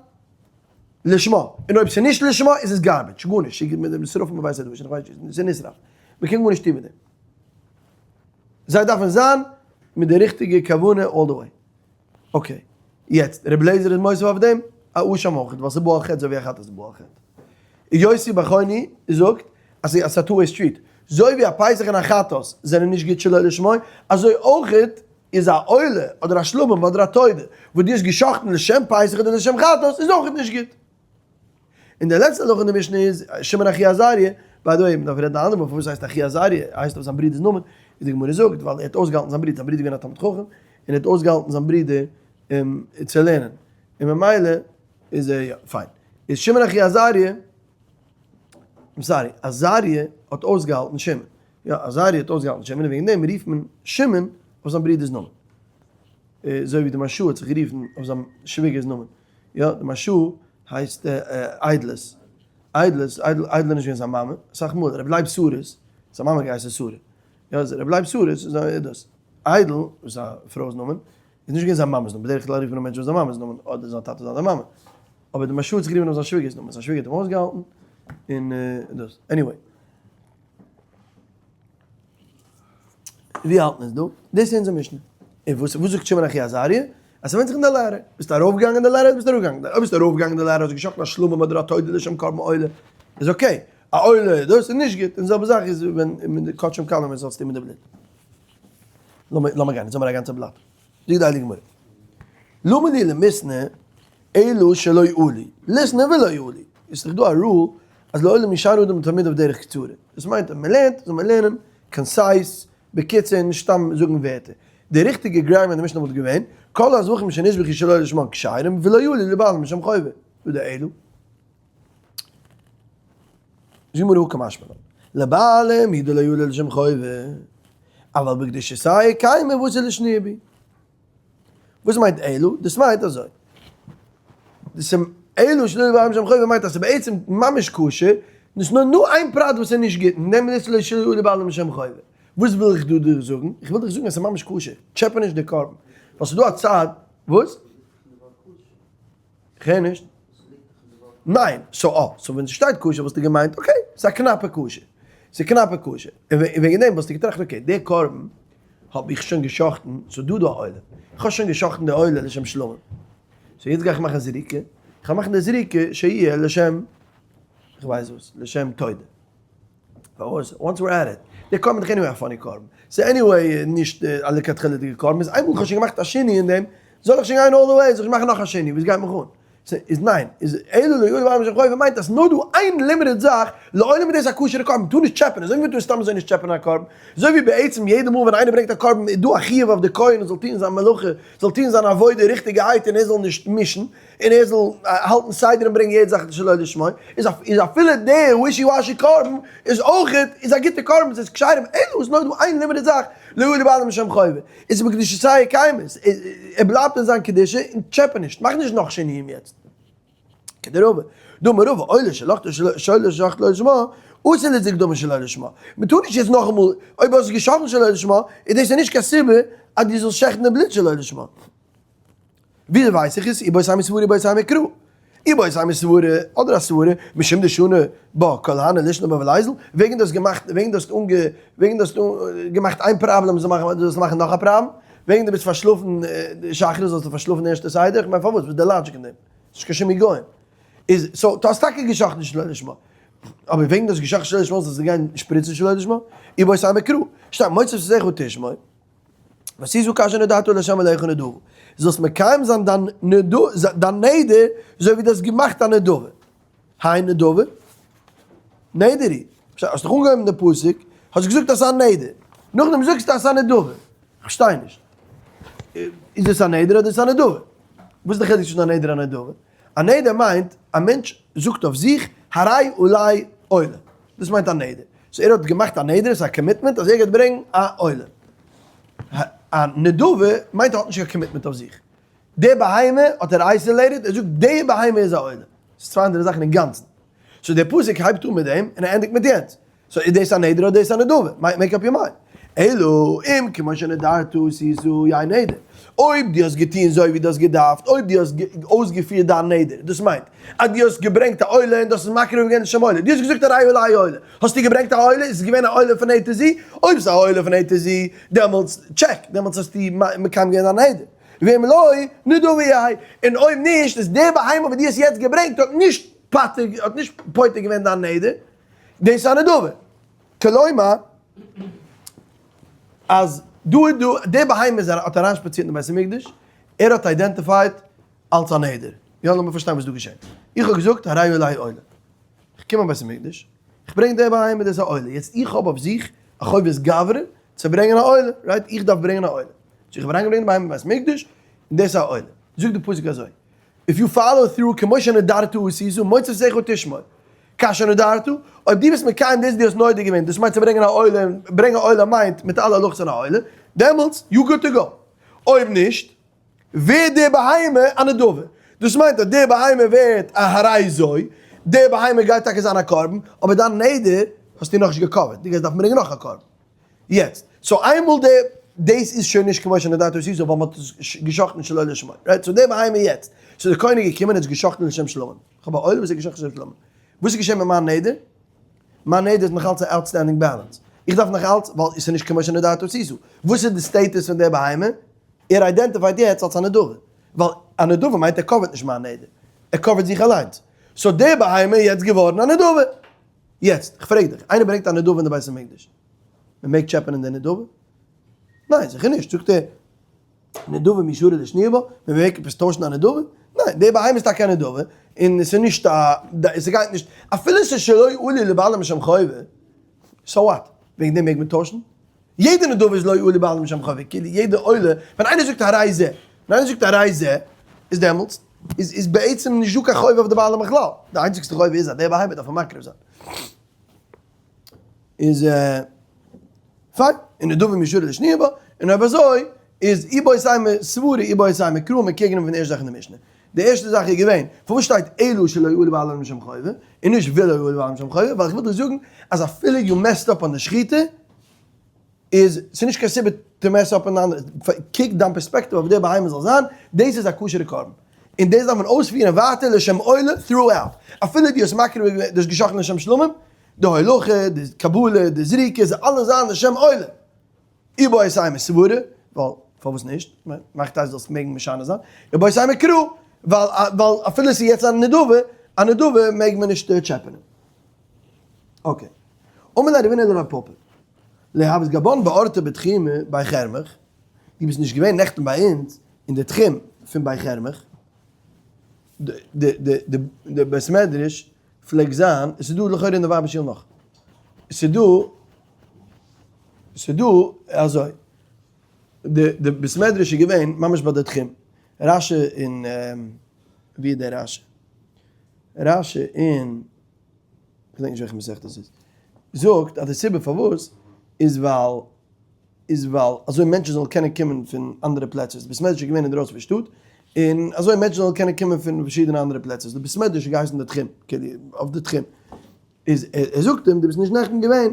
לשמה, און אויב ס'איז נישט לשמה איז עס garbage, גארנישט, ס'איז מיט דעם שרפים בבית הדשן, איך ווייס נישט, ס'איז נשרף, מ'קען גארנישט טון מיט דעם. זיי דארפן זיין מיט די ריכטיגע כוונה all the way. okay, יעצט רבי אליעזר איז מוסיף אויף דעם א אשם אויך, ווייל ס'איז בא על חטא אזוי ווי א חטאת איז בא על חטא. יוסי בר חוני זאגט אז ס'איז א two way street, אזוי ווי א פסח און א חטאת זענען נישט גוט שלא לשמה, אזוי אויך איז א עולה אדער א שלמים אדער א תודה וואס דו האסט גע'שחט'ן לשם פסח אדער לשם חטאת איז אויך נישט גוט. און די לעצטע הלכה אין די משנה איז שמעון אחי עזריה, by the way מ'דארף רעדן א אנדער מאל פארוואס הייסט אחי עזריה, ער הייסט אויף זיין ברודער'ס נאמען, ווי די גמרא זאגט ווייל ער האט אויסגעהאלטן זיין ברודער, זיין ברודער איז געווען א תלמיד חכם, און ער האט אויסגעהאלטן זיין ברודער צו לערנען, און ממילא איז ער יא, פיין. איז שמעון אחי עזריה, I'm sorry, עזריה האט אויסגעהאלטן שמעון, יא עזריה האט אויסגעהאלטן שמעון און וועגן דעם רופט מען שמעון אויף זיין ברודער'ס נאמען. אזוי ווי די מהרש"א האט זיך גערופן אויף זיין שוויגער'ס נאמען. יא, די מהרש"א הייסט איידלעס, איידלעס, איידל איז נישט געווען זיין מאמע, אסאך מאל רבי לייב שרה'ס, זיין מאמע האט געהייסן שרה, יא רבי לייב שרה'ס איז א דאס, איידל וואס איז א פרוי'ס נאמען, איז נישט געווען זיין מאמע'ס נאמען, בדרך כלל רופט מען א מענטש אויף זיין מאמע'ס נאמען, אדער זיין טאטע אדער מאמע, אבער די מהרש"א האט זיך גערופן אויף זיין שוויגער'ס נאמען, זיין שוויגער האט אים אויסגעהאלטן, און דאס, anyway. ווי האלט מען עס דא? דאס איז אונזער משנה. און וואס וואס זאגט שמעון אחי עזריה? אז ס'ווענדט זיך אין די ladder. ביסטו ארויפגעגאנגען די ladder, ביסטו אראפגעגאנגען די ladder. אויב ביסטו ארויפגעגאנגען די ladder האסטו געשאכטן א שלמים אדער א תודה לשם קרבן עולה, איז okay. א עולה דאס איז נישט גוט. און די זעלבע זאך איז ווען מיט די קדשים קלים ווען ס'האט צוטון מיט די בלוט. לאמיר לאמיר גיין, יעצט האבן מיר א גאנצע בלאט. זאגט די הייליגע גמרא. למה לי למיתני אלא שלא עלו, ליתני ולא עלו. איז דאך דא א rule אז לעולם ישאר אדם תלמידיו דרך קצרה. דאס מיינט אז מען לערנט זאל מען לערנען concise, בקיצור, נישט סתם זאגן ווערטער. די ריכטיגע grammar אין די משנה וואלט געווען, כל הזבחים שנזבחו שלא לשמן כשרים ולא עלו לבעלים לשם חובה. דא די אלו. זאגט גמרא הא קא משמע לן, לבעלים הוא דלא עלו לשם חובה, אבל בקדושתייהו קיימי ואתי לאשנויי בהו. וואס מיינט אלו? דאס מיינט אזוי. דאס איז אלו שלא לבעלים לשם חובה מיינט אז ס'איז בעצם ממש כשר, דאס נאר נאר איין פרט וואס איז נישט גוט, און דעם איז שלא לבעלים לשם חובה. וואס וויל איך דא דיר זאגן? איך וויל דיך זאגן אז ס'איז ממש כשר, טשעפע נישט די קרבן. ווייל ס'איז דא א צד, וואס? כ'הער נישט. ניין, so אה, so ווען ס'שטייט כשר וואלסטו געמיינט okay, ס'איז א קנאפע כשר. ס'איז קנאפע כשר. און וועגן דעם וואלסטו געטראכט okay, די קרבן האב איך שוין גע'שחט'ן, ס'איז דא דא א עולה. איך האב שוין גע'שחט'ן די עולה לשם שלמים. so יעצט גיי איך מאכן זריקה. איך וועל מאכן די זריקה שיהיה לשם, איך ווייס וואס, לשם תודה. פארוואס? once we're at it. די קרבן איז דאך anyway א funny קרבן. ס'איז anyway נישט א לכתחילה'דיגע קרבן. איז איינמאל כ'האב שוין געמאכט א שינוי אין דעם, זאל איך שוין גיין all the way, זאל איך מאכן נאך א שינוי, וואס גייט מיך אן? איז ניין, איז אלו לא עלו לבעלים לשם חובה מיינט אז נאר דא איין limited זאך, לעולם איז דאס א כשר'ע קרבן, מ'טאר נישט טשעפען, אזוי ווי מ'טאר סתם אזוי נישט טשעפענען א קרבן, אזוי ווי בעצם יעדע מאל ווען איינער ברענגט א קרבן איז דא א חיוב אויף די כהן ער זאל טון זיין מלאכה, זאל טון זיין עבודה ריכטיגערהייט און ער זאל נישט מישן, און ער זאל האלטן סדר און ברענגען יעדע זאך שלא לשמה, איז איז אפילו די wishy washy קרבן איז אויכעט איז א גוטע קרבן, ס'איז כשרים, אלא איז נאר דא איין limited זאך, לא עלו לבעלים לשם חובה. איז בקדושתייהו קיימי, ער בלייבט אין זיין קדושה און טשעפע נישט, מאך נישט נאך שינויים יעצט. כדרבא, דאמר רבא, עולה שלחת שלא שחט לא לשמה, אסור לזרוק דמים שלא לשמה. מען טאר נישט יעצט נאכאמאל, אויב האסט געשאכטן שלא לשמה, איז דאס נישט קיין סיבה אז דו זאלסט שעכטן די בלוט שלא לשמה. וויאזוי ווייס איך עס? איבעית אימא סברא איבעית אימא קרא. איבעית אימא סברא, אדער א סברא, משום דשני בה כל הני לישני בה וליזיל, וועגן דו האסט געמאכט, וועגן דו האסט אנגע, וועגן דו האסט געמאכט איין פראבלעם זאל מאכן, זאלסטו מאכן נאך א פראבלעם, וועגן דו ביסט פארשלאפן שחרית זאלסטו פארשלאפן די ערשטע סדר, איך מיין פארוואס, וואס איז די logic אין דעם? ס'נישט קיין שום היגיון. איז, so, דו האסט טאקע געשאכטן שלא לשמה, אבער וועגן דו האסט געשאכטן שלא לשמה זאלסטו גיין שפריצן שלא לשמה? איבעית אימא קרא, שטייט מוצב שדך ותשמור. ועשית כאשר נדרת לה' אלהיך נדבה, זאלסט מקיים זיין דיין דיין נדר אזוי ווי דו האסט געמאכט א נדבה. היי נדבה? נדר היא. האסט דאך אנגעהויבן די פסוק, האסט געזאגט אז ס'איז א נדר, נאכדעם זאגסטו אז ס'איז א נדבה. כ'פארשטיי נישט. איז דאס א נדר אדער איז עס א נדבה? וואס איז די חילוק צווישן א נדר און א נדבה? א נדר מיינט א מענטש זאגט אויף זיך הרי עלי עולה. דאס מיינט א נדר. so ער האט געמאכט א נדר, ס'איז א commitment אז ער גייט ברענגן א עולה. א נדבה מיינט ער האט נישט קיין commitment אויף זיך. די בהמה האט ער isolated, ער זאגט די בהמה איז א עולה. ס'איז צוויי אנדערע זאכן אינגאנצן. so דער פסוק הייבט אן מיט דעם און ער ענדיגט מיט יענץ. so איז דאס א נדר אדער דאס א נדבה? make up your mind. אלא אם כמו שנדרת עשית יהא נדר. אויב דו האסט געטון זוי ווי דו האסט געדארפט, אויב דו האסט אויסגעפירט דיין נדר, דאס מיינט אז דו האסט געברענגט א עולה און דו האסט עס מקריב געווען לשם עולה, דו האסט געזאגט הרי עלי עולה, האסטו געברענגט א עולה, איז עס געווען א עולה פון A to Z? אויב ס'איז א עולה פון A to Z, דעמאלטס check, דעמאלטס האסטו מקיים געווען דיין נדר. ואם לא, נדבה יהא. און אויב נישט, איז די בהמה וואס דו האסט יעצט געברענגט האט נישט פטר, האט נישט פותר געווען דיין נדר, דאס איז א נדבה. כלומר, אז דא איז דא, די בהמה איז האט אריינשפאצירט אין בית המקדש, ער האט identified אלס א נדר. יא, לאמיר פארשטיין וואס איז דא געשען. איך האב געזאגט הרי עלי עולה. איך קום אין בית המקדש, איך ברענג די בהמה, דאס איז א עולה. יעצט איך האב אויף זיך א חובת גברא צו ברענגען א עולה, right? איך דארף ברענגען א עולה. so איך האב אריינגעברענגט די בהמה אין בית המקדש, און דאס איז א עולה. זאגט די פסוק אזוי, if you follow through כמו שנדרת עשית ומצותיך תשמור כאשר נדרת, אויב דו ביסט מקיים דאס וואס דו האסט נודר געווען, דאס מיינט צו ברענגען א עולה, ברענגען א עולה מיינט מיט אלע הלכות פון א עולה, דעמאלטס you good to go. אויב נישט, ווערט די בהמה א נדבה. דאס מיינט אז די בהמה ווערט א הרי זו, די בהמה גייט טאקע זיין א קרבן, אבער דיין נדר האסטו נאכנישט גע cover ט, דו גייסט דארפן ברענגען נאך א קרבן. יעצט, so איינמאל די, דאס איז שוין נישט כמו שנדרת עשית ווייל מ'האט עס געשחט'ן שלא לשמה, right? so די בהמה יעצט, so די כהן איז געקומען און עס געשחט'ן לשם שלמים, כ'האב א עולה וואס איז געשחט'ן לשם שלמים, וואס איז געשען מיט מיין נדר? מיין נדר איז נאכאלץ א outstanding balance, איך דארף נאכאלץ, ווייל עס איז נישט כמו שנדרת עשית, וואס איז די status פון די בהמה? ער identify ט יעצט אלס א נדבה, ווייל א נדבה מיינט ער cover ט נישט מיין נדר, ער cover ט זיך אליינס, so די בהמה איז יעצט געווארן א נדבה. יעצט, כ'פרעג דיך, איינער ברענגט א נדבה אין די בית המקדש, מען מעג טשעפענען די נדבה? ניין, זיכער נישט, זאגט ער, נדבה מי שרי לשנויי בה, מען מעג עפעס טוישן א נדבה? ניין, די בהמה איז טאקע א נדבה, און עס איז נישט א, עס גייט נישט, אפילו עס איז שלא עלו לבעלים משם חובה, so what, וועגן דעם מעג מען טוישן? יעדע נדבה איז לא עלו לבעלים משם חובה, כאילו יעדע עולה, ווען איינער זאגט הרי זה, ווען איינער זאגט הרי זה, איז דעמאלטס, איז איז בעצם נישט דא קיין חובה אויף די בעלים בכלל, די איינציגסטע חובה איז אז דער בהמה דארף מען מקריב זיין. איז פיין, און נדבה מי שרי לשנויי בה, און אויב אזוי איז איבעית אימא סברא איבעית אימא קרא מען קעגן פון די ערשטע זאך אין די משנה. די ערשטע זאך איז געווען, פארוואס שטייט אלא שלא עלו בעלים לשם חובה, און נישט ולא עלו בעלים לשם חובה, ווייל איך וויל דיר זאגן אז אפילו you messed up אן די שחיטה, איז ס'נישט קיין סיבה to mess up אן די אנדערע, קוק דיין פערספעקטיוו אויף די בהמה זאל זיין, דאס איז א כשר'ע קרבן, און דאס דארף מען אויספירן ווייטער לשם עולה throughout, אפילו דו האסט מקריב געווען, דו האסט געשחט'ן לשם שלמים, די הולכה, די קבלה, די זריקה, זיי אלע זיין לשם עולה. איבעית אימא סברא, ווייל פארוואס נישט? מאכט אז זאלסט מעגן משנה זיין. איבעית אימא קרא, ווייל ווייל אפילו עס איז יעצט א נדבה, א נדבה מעג מען נישט טשעפענען. okay. אמר ליה רבינא לרב פפא, לא הות גבן באורתא בתחומא בי חרמך, דו ביסט נישט געווען נעכטן ביי אונז אין די תחום פון בי חרמך, די די די די בית מדרש פלעגט זיין, עס איז דא לכאורה אין די ווייבער שול נאך, עס איז דא, עס איז דא אזוי, די די בית מדרש איז געווען ממש ביי די תחום, רשי אין, ווי איז דער רשי? רשי אין, כ'געדענק נישט וועלכע מסכת עס איז, זאגט אז די סיבה פארוואס איז ווייל איז ווייל אזוי מענטשן זאלן קענען קומען פון אנדערע פלעצער, די בית מדרש איז געווען אינדרויסן פון שטאט, און אזוי מענטשן זאלן קענען קומען פון פארשידענע אנדערע פלעצער, די בית מדרש איז געהייסן די תחום, כאילו אויף די תחום, איז ער זאגט אים דו ביסט נישט נעכטן געווען,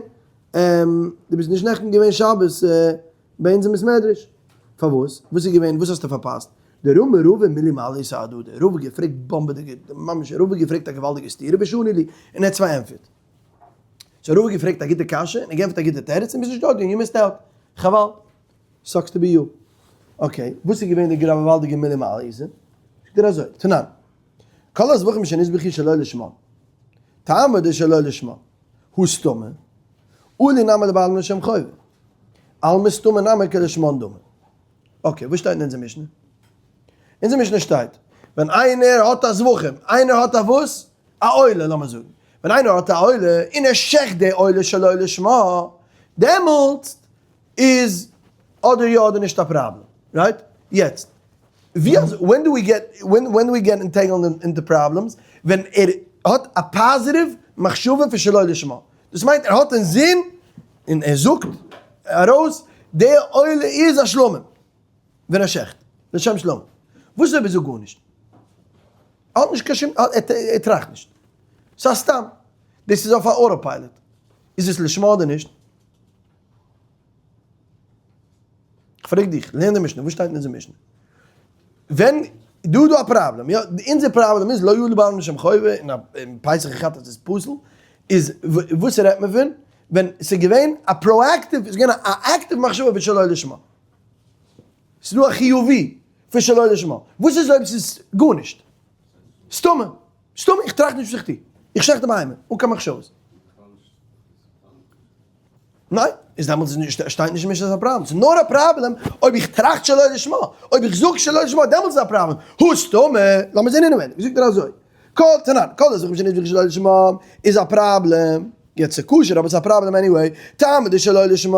דו ביסט נישט נעכטן געווען שבת ביי אונז אין בית מדרש, פארוואס? וואס איז געווען? וואס האסטו פארפאסט? דרמי רבא מילי מעלייתא אהדדי, רבא האט געפרעגט באמבעדיגע, ממש רבא האט געפרעגט א געוואלדיגע סתירה ושני ליה, און ער האט עס פארענטפערט. so רבא האט געפרעגט א גוטע קשיא און ער גענפערט א גוטע תירוץ און ביסט נישט דארט געווען, you missed out. חבל. sucks to be you. okay, וואס איז געווען די געוואלדיגע מילי מעלייתא? זאגט ער אזוי, תנן, כל הזבחים שנזבחו שלא לשמה, טעמא דשלא לשמה, הא סתמא, עלו נמי לבעלים לשם חובה, אלמא סתמא נמי כלשמן דמי. okay, וואס שטייט אין אונזער משנה? אין אונזער משנה שטייט, ווען איינער האט א זבחים, איינער האט א וואס? א עולה, לאמיר זאגן, ווען איינער האט א עולה און ער שעכט די עולה שלא לשמה, דעמאלטס איז אדער יא אדער נישט א פראבלעם, right? יעצט, ווי אזוי, when do we get, when do we get entangled in the problems? ווען ער האט א positive מחשבה פון שלא לשמה. דאס מיינט ער האט אינזין און ער זאגט ארויס די עולה איז א שלמים ווען ער שעכט לשם שלמים. וואס איז אויב ער זאגט גארנישט? ער האט נישט קיין שום, ער טראכט נישט. ס'איז א סתם. דאס איז אויף א auto pilot. איז עס לשמה אדער נישט? כ'פרעג דיך, לערן די משנה, וואס שטייט אין אונזער משנה? ווען דא איז דא א פראבלעם, יא, אונזער פראבלעם איז לא יעלה בעלמא לשם חובה, און א פסח און חטאת איז פסול, איז וואס רעדט מען פון? ווען ס'איז געווען א proactive, ס'איז געווען א active מחשבה פון שלא לשמה. ס'איז דא א חיובי פון שלא לשמה. וואס איז אויב ס'איז גארנישט? סתמא. סתמא, איך טראכט נישט וואס איך טו. איך שעכט די בהמה, אן קיין מחשבות. ניין, איז דעמאלטס איז נישט, שטייט נישט אין משנה אז ס'איז א פראבלעם, ס'איז נאר א פראבלעם אויב איך טראכט שלא לשמה, אויב איך זאג שלא לשמה דעמאלטס איז א פראבלעם, הא סתמא, לאמיר זען אינעווייניג, זאגט ער אזוי, כל תנן, כל הזבחים שנזבחו שלא לשמה איז א פראבלעם, יעצט ס'איז כשר אבער ס'איז א פראבלעם anyway, טעמא דשלא לשמה,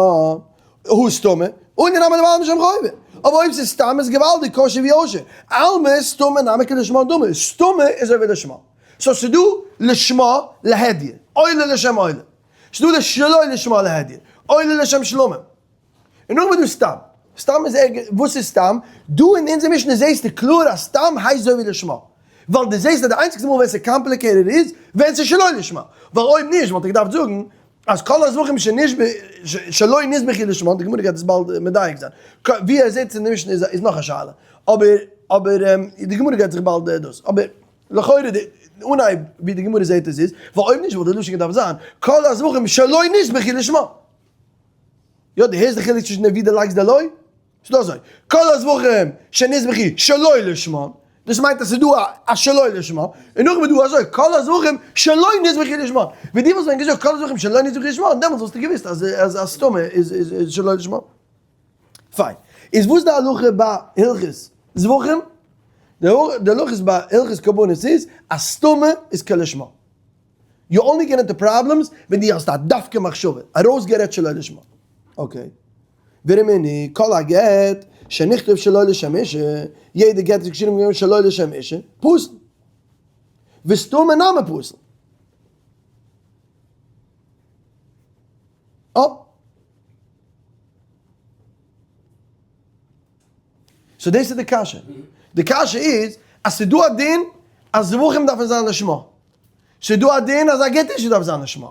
הא סתמא, עולין נמי דבעלים לשם חובה, אבער אויב ס'איז סתם איז געוואלדיג כשר ווי אושר, אלמא סתמא נמי כלשמה דמי, סתמא איז אזוי ווי לשמה, so ס'איז דא לשמה להדיא, עולה לשם עולה. ס'דא די שלא לשמה להדיא, עולה לשם שלמים. און נאכדעם איז דא סתם. סתם איז ערגער, וואס איז סתם? דא אין אונזער משנה זעהסטו קלאר אז סתם הייסט אזוי ווי לשמה. ווייל דו זעהסט אז די איינציגסטע מאל ווען ס'איז complicated איז ווען ס'איז שלא לשמה. ווייל אויב נישט וואלט איך געדארפט זאגן אז כל הזבחים שנשב שלא נזבחו לשמה, די גמרא גייט עס באלד מדייק זיין. ווי ער זעהט עס אין די משנה איז נאך א שאלה. אבער אבער די גמרא גייט זיך באלד דאס. אבער. לכאורה די אנהייב ווי די גמרא זעהט עס איז, ווייל אויב נישט וואלט די לשון געדארפט זיין כל הזבחים שלא נזבחו לשמה. יא די הערסט די חילוק צווישן די ווי די לייגסט די לא? ס'איז דא אזוי, כל הזבחים שנזבחו שלא לשמה, דאס מיינט אז ס'איז דא א שלא לשמה, און נאכדעם איז דא אזוי כל הזבחים שלא נזבחו לשמה, ווען די וואלסט ווען געזאגט כל הזבחים שלא נזבחו לשמה, דעמאלטס וואלסטו געוואוסט אז א סתמא איז שלא לשמה. פיין. איז וואס די הלכה ביי הלכות זבחים? די הלכות ביי הלכות קרבנות איז אז סתמא איז כלשמה. you only get into problems ווען דו האסט א דווקא מחשבה, ארויסגערעדט שלא לשמה. okay. ורמינהי, כל הגט שנכתב שלא לשם אישה, יעדע גט איז געשריבן געווארן שלא לשם אישה, פסול. וסתמא נמי פסול. אה. so דאס איז די קשיא. די קשיא איז אז ס'איז דא א דין אז זבחים דארפן זיין לשמה. ס'איז דא א דין אז א גט אישה דארף זיין לשמה.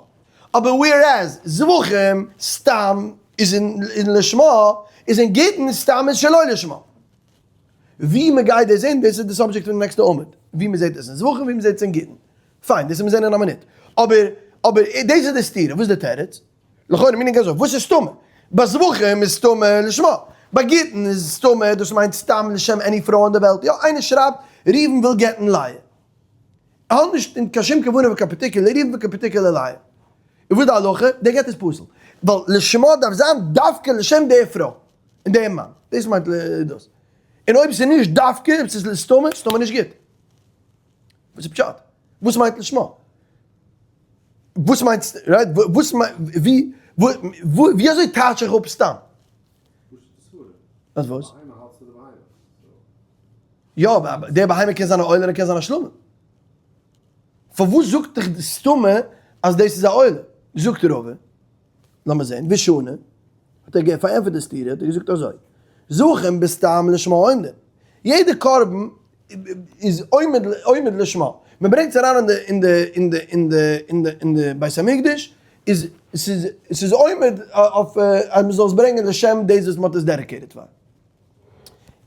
אבער whereas זבחים סתם איז אין לשמה, איז אין גיטין סתם איז שלא לשמה. ווי מ'גייט דאס זען, דאס איז די subject פון די נעקסטע עמוד. ווי מ'זעט עס אין זבחים, ווי מ'זעט עס אין גיטין. פיין, דאס וועט מען זען אין א מינוט. אבער, אבער דאס איז די סתירה. וואס איז די תירוץ? לכאורה meaning אזוי, וואס איז סתמא? ביי זבחים איז סתמא לשמה, ביי גיטין איז סתמא, דאס מיינט סתם לשם any פרוי אין די וועלט, יא איינער שרייבט ראובן וויל גט'ן לאה, ער האט נישט אין קיין שום כוונה פון קיין particular ראובן פון קיין particular לאה, און וואס איז די הלכה? די גט איז פסול, ווייל לשמה דארף זיין דווקא לשם די פרוי און די מאן, דאס מיינט דאס, און אויב ס'איז נישט דווקא, אויב ס'איז לסתמא, סתמא נישט גוט. וואס איז פשט? וואס מיינט לשמה? וואס מיינט, right, וואס מיינט, ווי, ווי אזוי טייטש איך אפ סתם? אז וואס? יא, אבער דער בהמה קען זיין א עולה און קען זיין א שלמים. פארוואס זאגט דיך די סתמא אז דאס איז א עולה? זאגט רבא, לאמיר זען, ושנה, האט ער פארענטפערט די סתירה, האט ער געזאגט אזוי, זבחים בסתם לשמה עומדין, יעדע קרבן איז עומד עומד לשמה, מען ברענגט עס אריין אין די אין די אין די אין די אין די אין די בית המקדש, איז ס'איז ס'איז עומד אויף אז מען זאל עס ברענגען לשם דאס וואס מען האט עס dedicated פאר.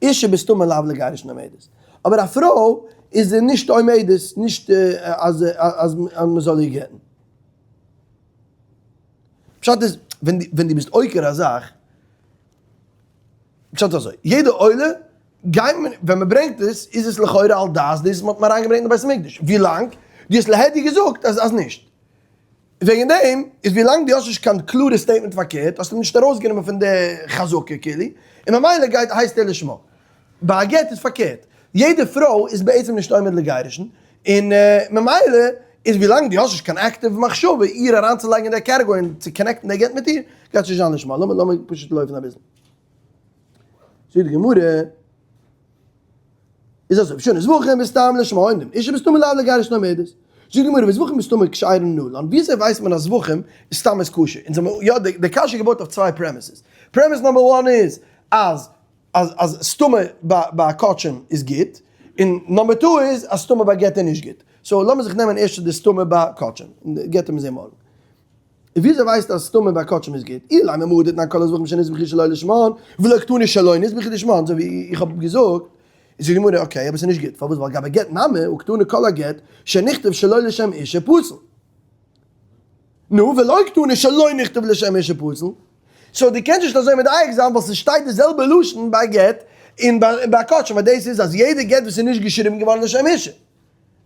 אישה בסתמא לאו לגירושין עומדת, אבער א פרוי איז נישט עומדת, נישט אז אז מען זאל איר גט'ן. פשט איז, ווען ווען דו ביסט עוקר א זאך, פשט איז אזוי, יעדע עולה גייט מען, ווען מען ברענגט עס, איז עס לכאורה על דעת דאס וואס מען האט אריינגעברענגט אין בית המקדש, ווילאנג דו האסט להדיא געזאגט אז אז נישט. וועגן דעם איז ווילאנג דו האסט נישט קיין קלארע statement פארקערט, האסטו אים נישט ארויסגענומען פון די חזקה כאילו, און ממילא גייט הייסט ער לשמה. ביי א גט איז פארקערט, יעדע פרוי איז בעצם נישט עומד לגירושין, און ממילא איז ווילאנג דו האסט נישט קיין active מחשבה איר אריינצולייגן אין די category און צו connect ן די גט מיט איר, גייט עס נישט זיין לשמה. לאמיר לאמיר פשוט לויפן אביסל. זאגט די גמרא, איז אזוי, ושנה זבחים בסתם לשמה עומדים, אישה בסתמא לאו לגירושין עומדת. זאגט די גמרא וזבחים בסתמא כשרים מנלן, וויאזוי ווייסט מען אז זבחים איז סתם איז כשר? אונז האבן יא די קשיא איז געבויט אויף צוויי premises, premise number one איז אז אז אז סתמא ביי קדשים איז גוט, און number two איז אז סתמא ביי גט איז נישט גוט. so לאמיר זיך נעמען ערשט די סתמא ביי קדשים, און די גט וועלן מיר זעהן מארגן. און וויאזוי ווייסטו אז סתמא ביי קדשים איז גוט? אילימא מהא דתנן כל הזבחים שנזבחו שלא לשמן, ולא קתני שלא נזבחו לשמן, אזוי ווי איך האב געזאגט, זאגט די גמרא okay אבער ס'איז נישט גוט, פארוואס? ווייל גבי גט נמי הא קתני כל הגט שנכתב שלא לשם אישה פסול. נו, ולא קתני שלא נכתב לשם אישה פסול. so דו קענסט נישט אזוי מדייק זיין ווייל ס'שטייט די זעלבע לשון ביי גט און ביי קדשים ווייל דאס איז אז יעדע גט וואס איז נישט געשריבן געווארן לשם אישה.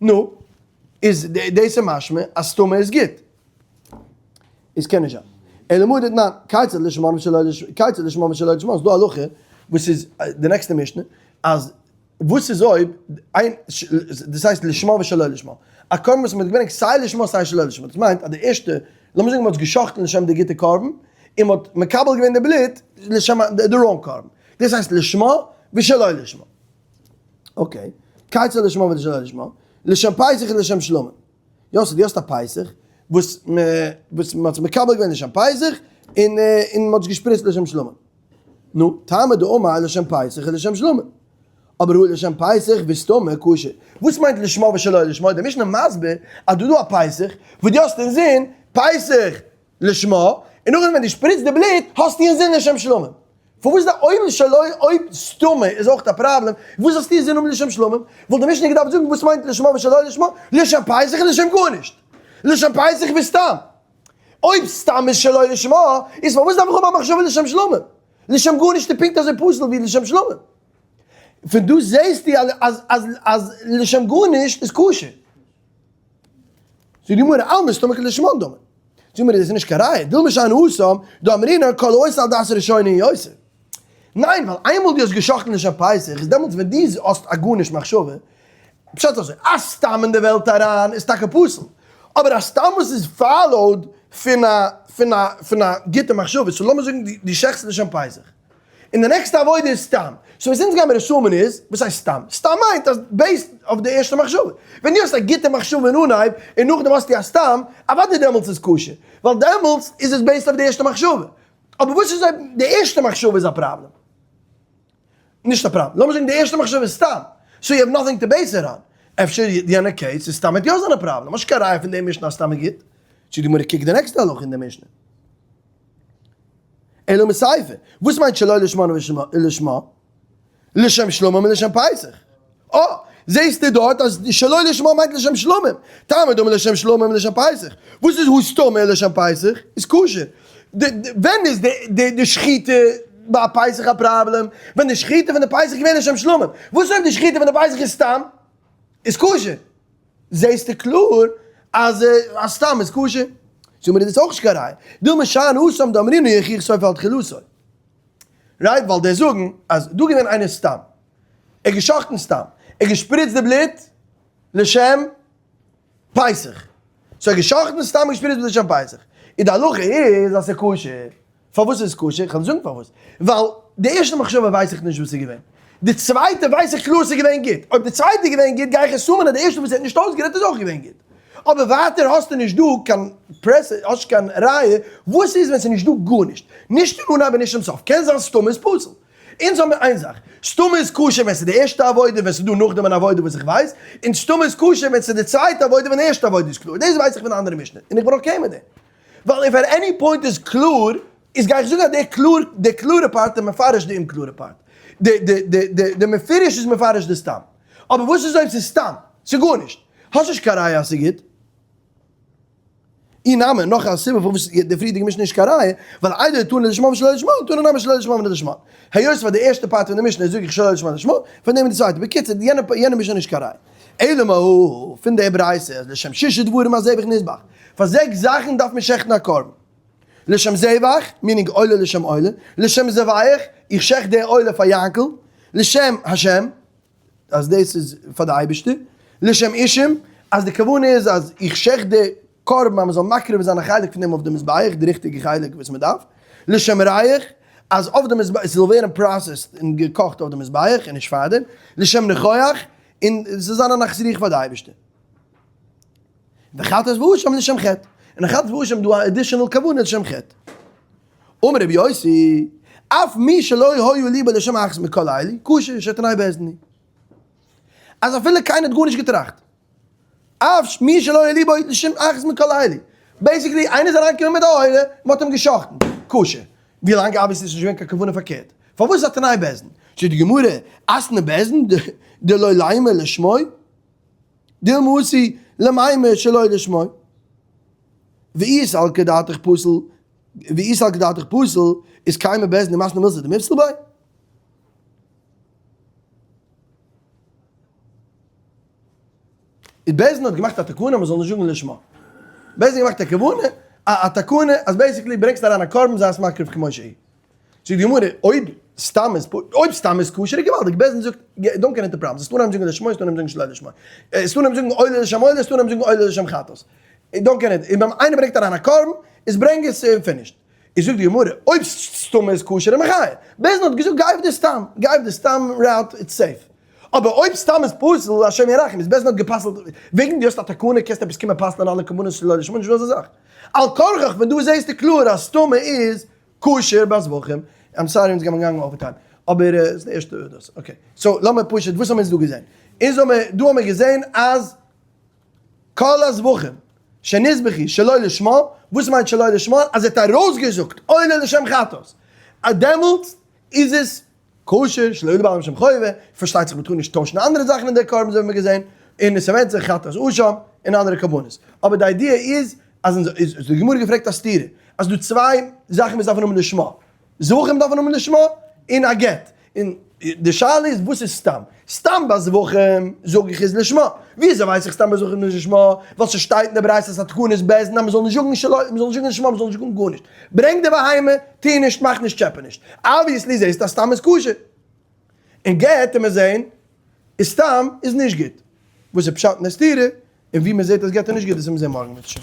נו, איז דאס איז משמע אז סתמא איז גוט. איז קען נישט זיין. אלא מאי דתנן, כיצד לשמה ושלא לשמה, כיצד לשמה ושלא לשמה, ס'איז דא א הלכה וואס איז די נעקסטע משנה, אז וואס איז אויב איין, דאס הייסט לשמה ושלא לשמה, א קרבן וואס מ'האט געברענגט סיי לשמה סיי שלא לשמה, דאס מיינט אז די ערשטע, לאמיר זאגן מ'האט עס גע'שחט'ן לשם די גוטע קרבן, און מ'האט מקבל געווען די בלוט לשם די wrong קרבן, דאס הייסט לשמה ושלא לשמה. okay, כיצד לשמה ושלא לשמה, לשם פסח ולשם שלמים. יוסי דו האסט א פסח וואס וואס מ'האט זיך מקבל געווען לשם פסח און און מ'האט עס געשפריצט לשם שלמים. נו, טעמא דאמר לשם פסח און לשם שלמים. אבער הא לשם פסח וסתמא כשר. וואס מיינט לשמה ושלא לשמה? די משנה מסביר אז דא דא א פסח וואס דו האסט אינזין פסח לשמה, און נאכדעם ווען דו שפריצט די בלוט האסטו אינזין לשם שלמים. פארוואס די אויב שלא אויב סתמא איז אויך א פראבלעם, וואס האסטו אינזין האבן לשם שלמים? וואלט די משנה געדארפט זאגן וואס מיינט לשמה ושלא לשמה? לשם פסח און לשם גארנישט. לשם פסח וסתם. אויב סתם איז שלא לשמה, איז פארוואס דארף איך האבן א מחשבה לשם שלמים? לשם גארנישט איז פונקט אזוי פסול ווי לשם שלמים. פון דא זעסטו אז אז אז לשם גארנישט איז כשר. זאגט די גמרא, אלמא סתמא כלשמה דמי. זאגט די גמרא, דאס איז נישט קיין ראיה, דילמא שאני התם דאמרינן כל העושה על דעת ראשונה הוא עושה. ניין, ווייל איינמאל דו האסט גע'שחט'ן לשם פסח, איז דעמאלטס ווען דו האסט א גארנישט מחשבה, פשט אזוי, א סתם אין די וועלט אריין איז טאקע פסול, אבער א סתם וואס איז followed פון א פון א פון א גוטע מחשבה, so לאמיר זאגן דו שעכטסט לשם פסח, און די נעקסטע עבודה איז סתם. so וואס אונז גיימיר assume ען איז, וואס הייסט סתם? סתם מיינט אז based אויף די ערשטע מחשבה. ווען דו האסט א גוטע מחשבה אין אנהייב, און נאכדעם האסטו א סתם, אוודאי דעמאלטס איז כשר. ווייל דעמאלטס איז עס based אויף די ערשטע מחשבה. אבער וואס איז אויב די ערשטע מחשבה איז א פראבלעם? נישט א פראבלעם. לאמיר זאגן די ערשטע מחשבה איז סתם. so you have nothing to base it on. אפשר יענע case איז סתם וועט יא זיין א פראבלעם. האסט נישט קיין ראיה פון די משנה אז סתם איז גוט. זאגט די גמרא קוק די נעקסטע הלכה אין די משנה. אלא מסיפא, וואס מיינט שלא לשמה לשמה? לשם שלמים און לשם פסח. אה, זעהסטו דארט אז שלא לשמה מיינט לשם שלמים. טעמא דאמר לשם שלמים און לשם פסח. וואס איז הא סתמא לשם פסח? איז כשר. ווען איז די שחיטה ביי פסח א פראבלעם? ווען די שחיטה פון די פסח איז געווען לשם שלמים. וואס אויב די שחיטה פון די פסח איז סתם? איז כשר. זעהסטו קלאר אז אז סתם איז כשר. זאג מיר איז דאס אויך נישט קיין ראיה. דילמא שאני התם דאמרינן יוכיח סופו על תחילתו. right ווייל די זאגן אז דא געווען איינער סתם. ער האט גע'שחט'ן סתם. ער האט געשפריצט די בלוט לשם פסח. so ער האט גע'שחט'ן סתם און געשפריצט בלוט לשם פסח. און די הלכה איז אז ס'איז כשר. פארוואס איז עס כשר? כ'וועל זאגן פארוואס. ווייל די ערשטע מחשבה ווייס איך נישט וואס איז געווען. די צווייטע ווייס איך קלאר ס'איז געווען גוט. אויב די צווייטע איז געווען גוט גיי איך assume ען אז די ערשטע וואס ער האט נישט אויסגערעדט איז אויך געווען גוט. אבער ווייטער האסטו נישט דא קיין פרעסע, האסט נישט קיין ראיה וואס איז ווען ס'איז נישט דא גארנישט. נישט אין אנהייב און נישט צום סוף. קען זיין סתמא איז פסול. אונז האבן מיר איין זאך. סתמא איז כשר ווען ס'איז די ערשטע עבודה, ווען ס'איז דא נאכדעם אן עבודה וואס איך ווייס. און סתמא איז כשר ווען ס'איז די צווייטע עבודה ווען די ערשטע עבודה איז קלאר. דאס ווייס איך פון די אנדערע משנה. און איך בין okay מיט דעם. ווייל if at any point איז קלאר, איז גיי איך זאגן אז די קלאר, די קלארע part איז מפרש די אומקלארע part. די די די די די מפורש איז מפרש די סתם. אבער וואס איז אויב ס'איז סתם? ס'איז גארנישט. האסט נישט קיין ראיה אז ס'איז גוט. אי נמי, נאך א סיבה פארוואס די פריערדיגע משנה איז נישט קיין ראיה, ווייל איידי דתנא לשמה ושלא לשמה, תנא נמי שלא לשמה ולשמה. היות פאר די ערשטע part פון די משנה זאג איך שלא לשמה לשמה, פאר דעם איז די צווייטע. בקיצור, יענע יענע משנה איז נישט קיין ראיה. אלא מהא, פון די ברייתא אז לשם שישה דברים הזבח נזבח, פאר זעקס זאכן דארף מען שעכטן א קרבן. לשם זבח, meaning עולה לשם עולה, לשם זבח, איך שעכט די עולה פאר יענקל, לשם השם, אז דאס איז פאר די אייבערשטער, לשם אישים, אז די כוונה איז אז איך שעכט די קרבן אז מען זאל מקריב זיין א חלק פון דעם אויף די מזבח, די ריכטיגע חלק וואס מען דארף, לשם ריח, אז אויף די מזבח, עס זאל ווערן processed און געקאכט אויף די מזבח און נישט פארדעם, לשם ניחוח, און עס זאל זיין א נחת רוח פאר די אייבערשטער. וחטאת ואשם לשם חטא, און א חטאת ואשם דא א additional כוונה לשם חטא. אמר רבי יוסי, אף מי שלא היה ליבו לשם אחת מכל אלו, כשר שתנאי בית דין. אז אפילו קיינער האט גארנישט געטראכט. אף מי שלא היה ליבו לשם אחת מכל אלו. basically איינער איז אריינגעקומען מיט א עולה, מען האט אים גע'שחט'ן. כשר. ווי לאנג obviously איז נישט געווען קיין כוונה פארקערט. פארוואס איז א תנאי בית דין? זאגט די גמרא, אתנן בית דין דלא לימא לשמו, דילמא אתי למימר שלא לשמו. ואי סלקא דעתך פסול, ואי סלקא דעתך פסול, איז קיימא בית דין דמתני מילתא דמיפסל ביה? איז בית דין האט געמאכט א תקנה אז מען זאל נישט זאגן לשמה. בית דין האט געמאכט א כוונה, א תקנה אז basically ברענגסט אריין א קרבן זיי עס מקריב כמו שהיא. זאגט די גמרא, אויב סתם איז אויב סתם איז כשר איז געוואלדיג, בית דין זאגט don't get into problems, עס טאר אים זאגן לשמה, עס טאר אים זאגן שלא לשמה, עס טאר אים זאגן עולה לשם עולה, עס טאר אים זאגן עולה לשם חטאת. don't get into, און ווען איינער ברענגט אריין א קרבן, איז ברענג עס און finished. איז זאגט די גמרא, אויב סתמא איז כשר איז מחייב. בית דין האט געזאגט גיי אויף די סתם, גיי אויף די סתם route it's safe. אבער אויב סתם איז פסול, השם ירחם, איז בית דין האט גע'פסל'ט, וועגן דו האסט א תקנה קענסטו עפעס קומען פסל'ען אלע קרבנות שלא לשמה, נישטא אזא זאך. על כרחך ווען דא זעסטו קלאר אז סתמא איז כשר ביי זבחים, I'm sorry אונז גיימער גאנגען overtime, אבער ס'איז די ערשטע דאס, okay. so לאמיר פשוט, וואס האבן אונז דא געזען? אונז האמיר, דא האמיר געזען אז כל הזבחים שנזבחו שלא לשמה, וואס מיינט שלא לשמה? אז ער האט ארויסגעזאגט עולה לשם חטאת, אז דעמאלטס איז עס כשר, שלא עלו בעליו לשם חובה, פארשטייט זיך מ'טאר נישט טוישן אנדערע זאכן אין דער קרבן אזוי ווי מ'האט געזען, און עס ווענדט זיך חטאת אשם און אנדערע קרבנות. אבער די idea איז אז אונז איז די גמרא געפרעגט א סתירה, אז דא צוויי זאכן וואס דארפן האבן לשמה, זבחים דארפן האבן לשמה און א גט, און די שאלה איז וואס איז סתם? סתם ביי זבחים זאג איך איז לשמה, וויאזוי ווייס איך סתם ביי זבחים איז לשמה? ווייל ס'שטייט אין די ברייתא אז א תקנת בית דין אז מ'זאל נישט זאגן שלא, מ'זאל נישט זאגן לשמה, מ'זאל נישט זאגן גארנישט, ברענג די בהמה, טו נישט, מאך נישט, טשעפע נישט, obviously זעסטו אז סתם איז כשר. און גט און מיר זעהן איז סתם איז נישט גוט. וואס איז פשט אין די סתירה? און ווי מ'זעהט אז גט איז נישט גוט דאס וועלן מיר זעהן מארגן בעז ש.